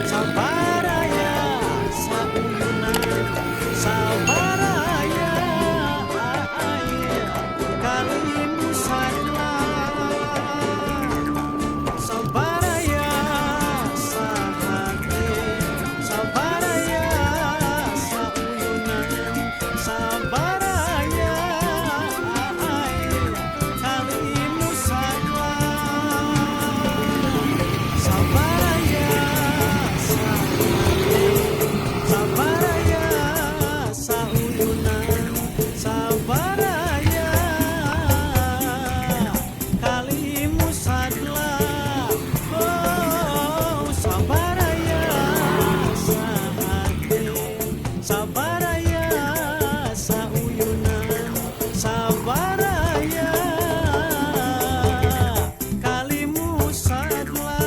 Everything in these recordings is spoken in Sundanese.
Sabaraya sauyunan sabaraya kalimu sakla sabaraya sahate sabaraya sauyunan sabaraya kalimu sakla sabaraya sahate sabaraya sauyunan sabaraya kalimu sadla oh sabaraya sahate sabaraya sauyunan sabaraya kalimu sadla.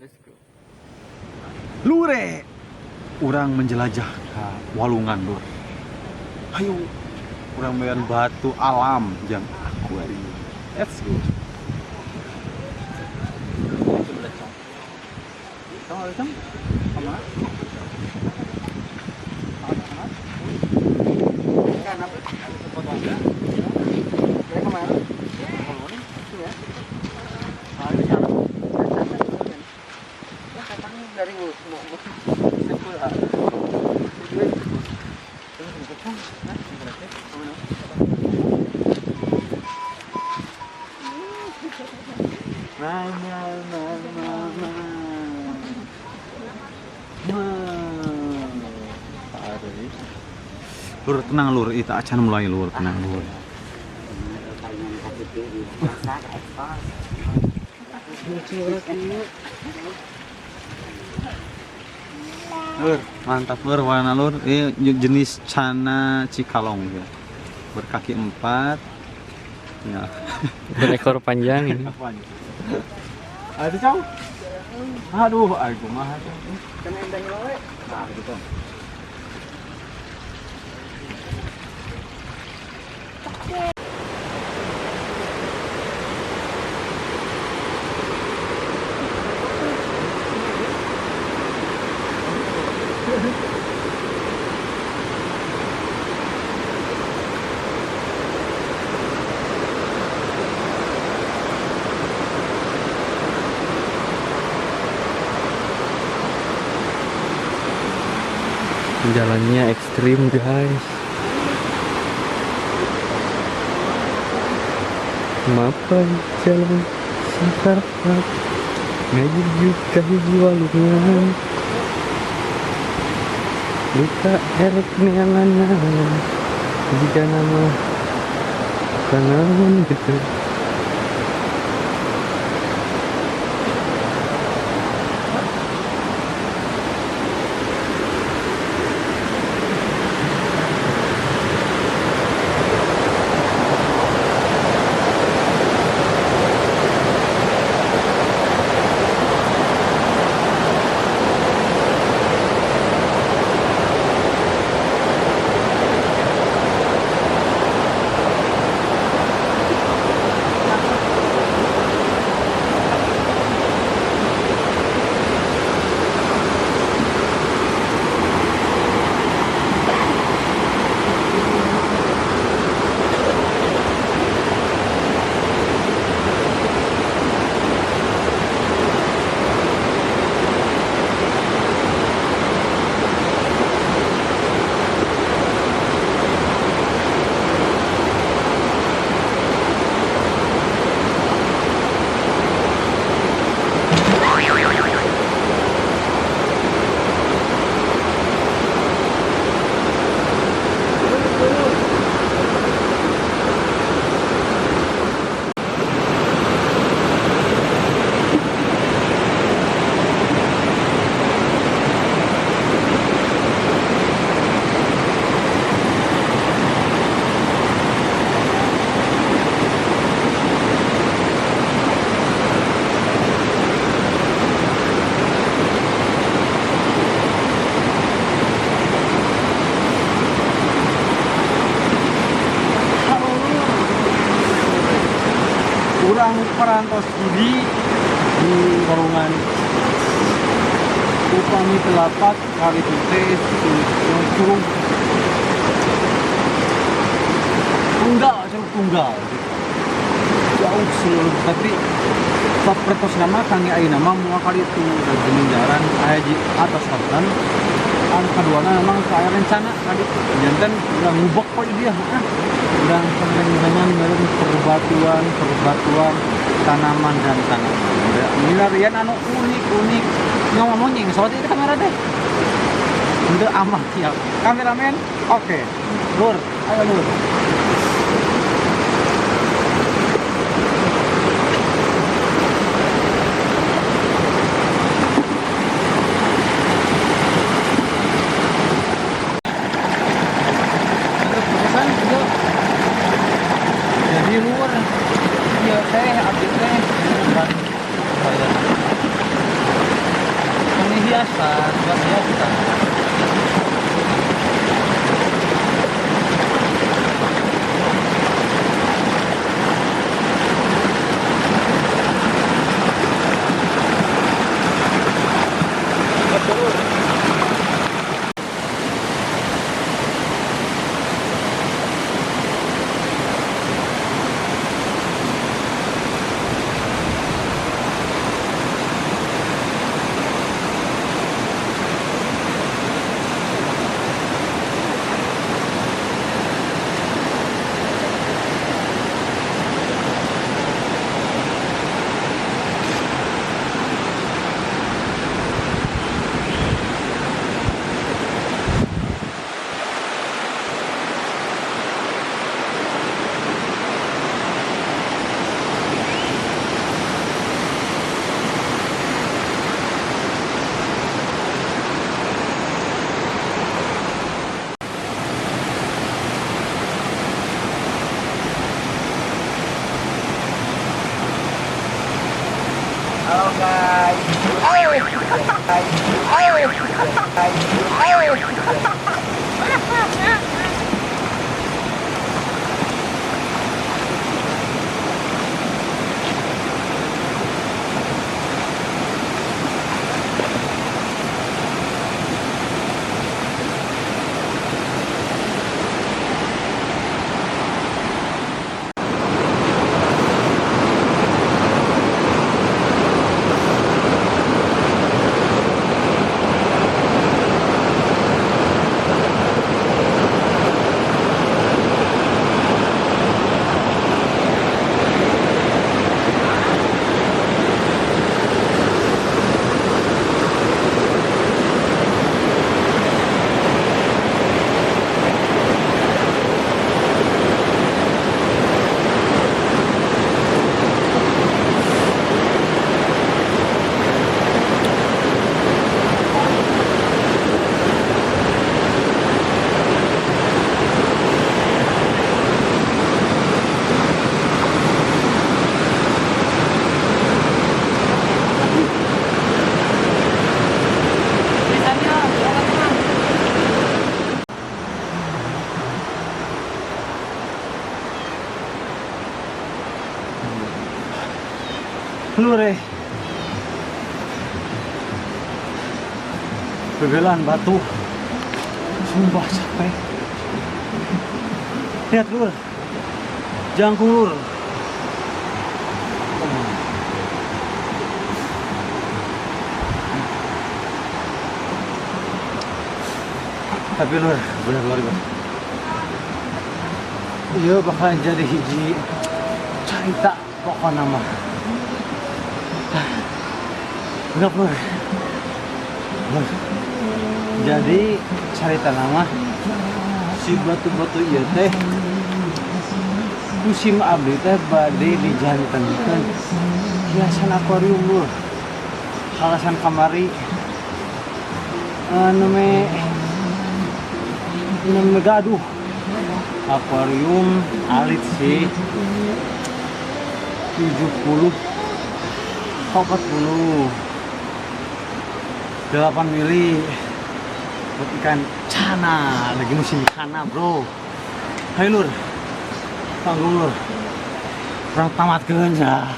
Let's go. Lur, urang menjelajah ke Walungan, lur. Ayo, urang main batu alam jang akuarium. Let's go. Nah, nah, nah, nah, nah. Nah. Lur, tenang lur, itu acan mulai lur, tenang lur. Lur, mantap lur, warna lur. Ini jenis Channa Cikalong ya. Berkaki empat. Ya. Berekor panjang ini. Ada cong? Aduh, aku mah. Nah, gitu. Jalannya ekstrim guys. Mapan jalan sakarpat ngajujuk ka hiji walungan luka erek neangan jika nama kanaon gitu. Urang parantos di walungan. Upami teu lepat kali itu teh curug tunggal, curug tunggal jauh seluruh, tapi papertos nama kangge ayeuna mah moal kali itu da geuning jalan aya di atas konten. Anu kaduana memang saya rencana tadi janten urang ngubek kok di dia, ah urang dengan meureun perbatuan perbatuan, tanaman dan tanaman milarian anu unik unik. Ngomong nying soalnya itu kamera deh udah aman ya kameramen. Oke lur, ayo lur. Jadi lur, ieu teh abdi teh bukan bayar. Ini hiasan, buat hiasan. Halo guys. Ayo. Ayo. Ayo. Lur eh. Bebelan batu. Sumpah capek. Lihat lur. Jangkung lur. Tapi lur, bener lur. Iya bakalan jadi hiji cerita pokoknya mah. Enggak lur. Lur. Jadi cerita nama si batu-batu ieu teh musim abdi teh bade dijantenkeun hiasan akuarium lur. Alasan kamari anu me gaduh akuarium alit sih 70 40 8 mili buat ikan cana, lagi musim cana bro. Hai lur, panggung lur. Urang tamatkeun ya.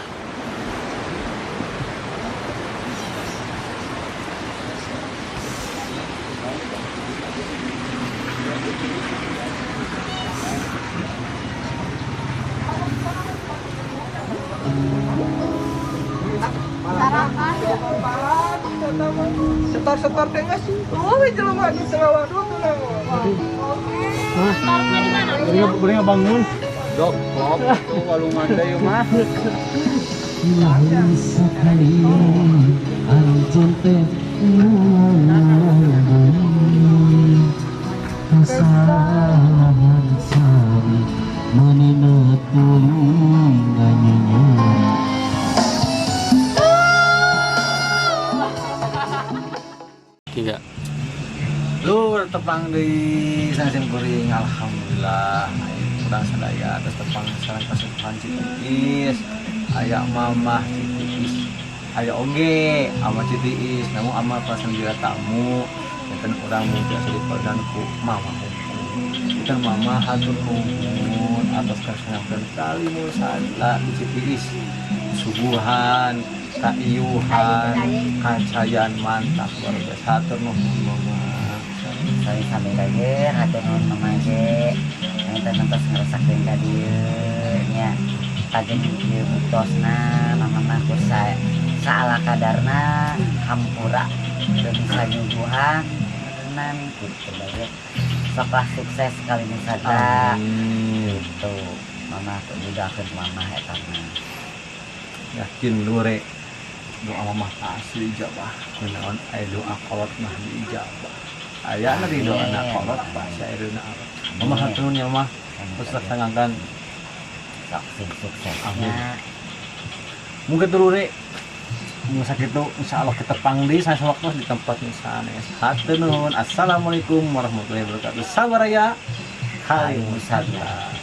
Setor-setor teh geus. Oh, jelema nu teu ngawadul tuh. Boleh nggak bangun? Dok, klop tuh walungan deui mah. Sekali anjun teh kesalahan sami menina tulung nganyenyeri. Tiga. Lur, tepang di sasim kuring, alhamdulillah. Urang sadaya atas tepang sareng kasepuhan Citiis. Aya mamah Citiis. Aya oge ama Citiis, namun ama pasang tamu. Janten urang mung biasa dipegang ku mama hukum. Janten mama hatur nuhun atas kasenangan kali musala di Citiis. Suguhan, kaiuhan, kacayan mantap luar biasa. Hatur nuhun, mama. Sami sami lagi, hatur nuhun mama ge yang teh tos ngerasakeun ka dieu nya, tageng ieu buktosna mama mah ku saala kadarna hampura teu bisa nyuguhan nan gitu bae. Sok lah, sukses kali wisata. Amin. Gitu, mama didoakeun mama eta mah. Yakin lure, doa mama pasti ijabah. Kunaon aya doa kolot mah diijabah. Aya na di doa na kolot pasti aya doa apa. Mama hatur nuhun ya, mah. Terus laksanakan. Sok sing sukses. Amin. Nya. Mungkin dulu re. Mun sakitu, insyaallah kita panggil saya sewaktu di tempat misalnya. Hatur nuhun. Assalamualaikum warahmatullahi wabarakatuh. Sabaraya. Kali musala.